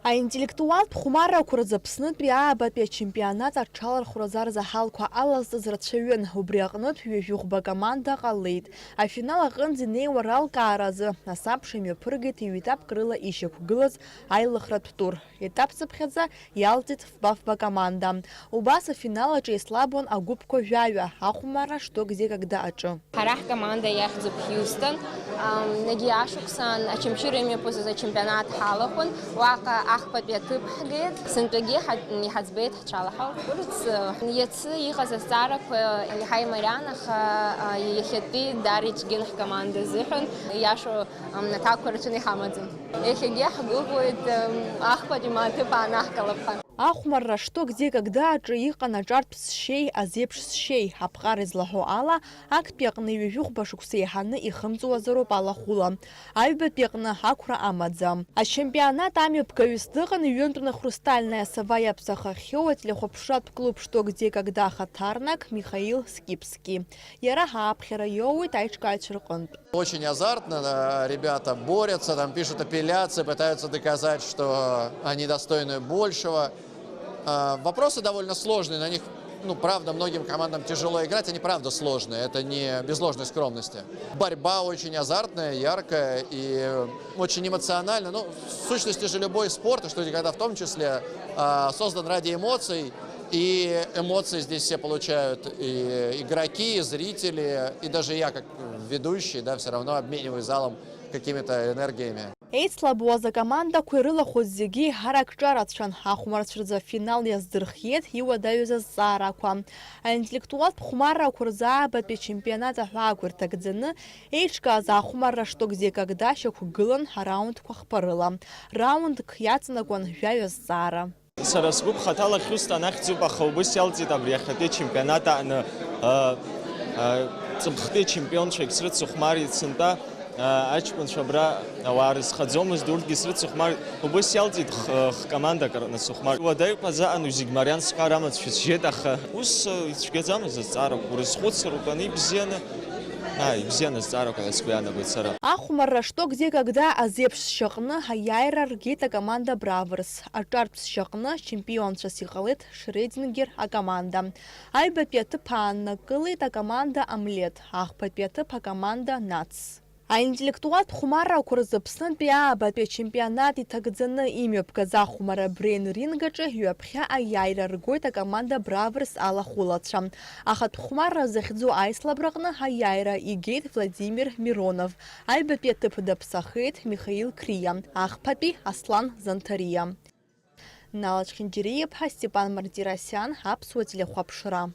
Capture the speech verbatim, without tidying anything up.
Аинтеллектуалтә хәмаррақәа рзы Аԥснытәи аабатәи ачемпионат аҽалархәразы арзаҳалқәа алазҵаз рацәаҩын, убри аҟнытә ҩажәи хәба команда ҟалеит. Афинал аҟынӡа инеиуа ралкааразы асабша имҩаԥыргеит ҩ-етапк рыла ишьақәгылаз аилыхратә тур. Етап цыԥхьаӡа иалҵит фба-фба команда. Убас афинал аҿы еислабуан агәыԥқәа жәаҩа, ахәмарра Что, где, когда аҿы. Ҳара ҳкоманда иахьӡуп Хьиустон. Ам, егьи ашықәсан Очамчыра имҩаԥысыз ачемпионат ҳалахәын. Уаҟа ахԥатәи аҭыԥ ҳгеит. Сынтәагьы ҳа-, иҳаӡбеит ҳҽалаҳауп. Урҭ, э, иацы иҟаз азҵаарақәа иаҳа имариан, аха, а, иахьатәи даара ицәгьан ҳкоманда азыҳәан. Иашоу, ам, аҭакқәа рацәаны иҳамаӡам. Иахьагьы ҳгәыӷуеит, ам, ахԥатәи ма аҭыԥ аанаҳкылап ҳәа. Ахәмарра Что, где, когда аҿы иҟан аҿартә сшьеи азеиԥш сшьеи, аԥҟара излаҳәо ала, актәи аҟны ҩажәи хәба шықәса еиҳаны ихымҵуазароуп алахәыла. Аҩбатәи аҟны ақәра амаӡам. Ачемпионат амҩаԥгаҩыс дыҟан ҩынтәны Хрустальная сова иаԥсахахьоу ателехәаԥшратә клуб Что, где, когда ахаҭарнак Михаил Скипски. Иара ааԥхьара иоуеит аиҿкааҩцәа рҟынтә. Очень азартно, э, ребята борются, там пишут апелляции, пытаются доказать, что они достойны большего. А, вопросы довольно сложные, на них, ну, правда, многим командам тяжело играть, они правда сложные, это не без ложной скромности. Борьба очень азартная, яркая и очень эмоциональная. Ну, в сущности же любой спорт, и Что, где, когда в том числе, а, создан ради эмоций, и эмоции здесь все получают, и игроки, и зрители, и даже я как ведущий, да, все равно обмениваюсь залом какими-то энергиями. Еицлабуаз акомандақәа ирылахәыз зегьы еиҳарак ҿарацәан, ахәмарцәа рзы афинал иаздырхиеит иуадаҩыз азҵаарақәа. Аинтеллектуалтә хәмаррақәа рзы аабатәи ачемпионат аҳәаақәа ирҭагӡаны еиҿкааз ахәмарра Что, где, когда шьақәгылан араундқәа хԥарыла. Раундк иаҵанакуан жәаҩа зҵаара. Сара сгәыԥ хаҭала Хьиустон ахьӡуп, аха убыс иалҵит абри иахьатәи ачемпионат аҟны, а, а, ҵыԥхтәи ачемпионцәагь срыцыхәмарит сынтәа, а, аҷкәынцәа абра ауаа рызхаӡомызт, урҭгьы срыцыхәмарит. Убыс иалҵит х-, х-командак рҟны сыхәмарит. Уадаҩқәа заҟану зегь мариан сҳәар амаҵ шәысжьеит, аха ус, а, ицәгьаӡамызт азҵаарақәа, урызхәыцыр утәаны ибзианы, а, ибзианы азҵаарақәа ҳәа сгәы иаанагоит сара. Ахәмарра Что, где, когда азеиԥш шьаҟны аиааира ргеит акоманда Браверс. Аҿартә шьаҟны чемпионцәас иҟалеит Шредингер акоманда. Аҩбатәи аҭыԥ ааннакылеит акоманда Амлет, ахԥатәи аҭыԥ акоманда Нац. Аинтеллектуалтә хәмаррақәа рзы Аԥснытәи аабатәи ачемпионат иҭагӡаны имҩаԥгаз ахәмарра Брейн Ринг аҿы ҩаԥхьа аиааира ргоит акоманда Браверс алахәылацәа. Ахатә хәмарра захьӡу аицлабраҟны аиааира игеит Владимир Миронов, аҩбатәи аҭыԥ даԥсахеит Михаил Криа, ахԥатәи Аслан Занҭариа. Нала Чхинџьариа-иԥҳа, Степан Мартиросиан, Аԥсуа телехәаԥшра.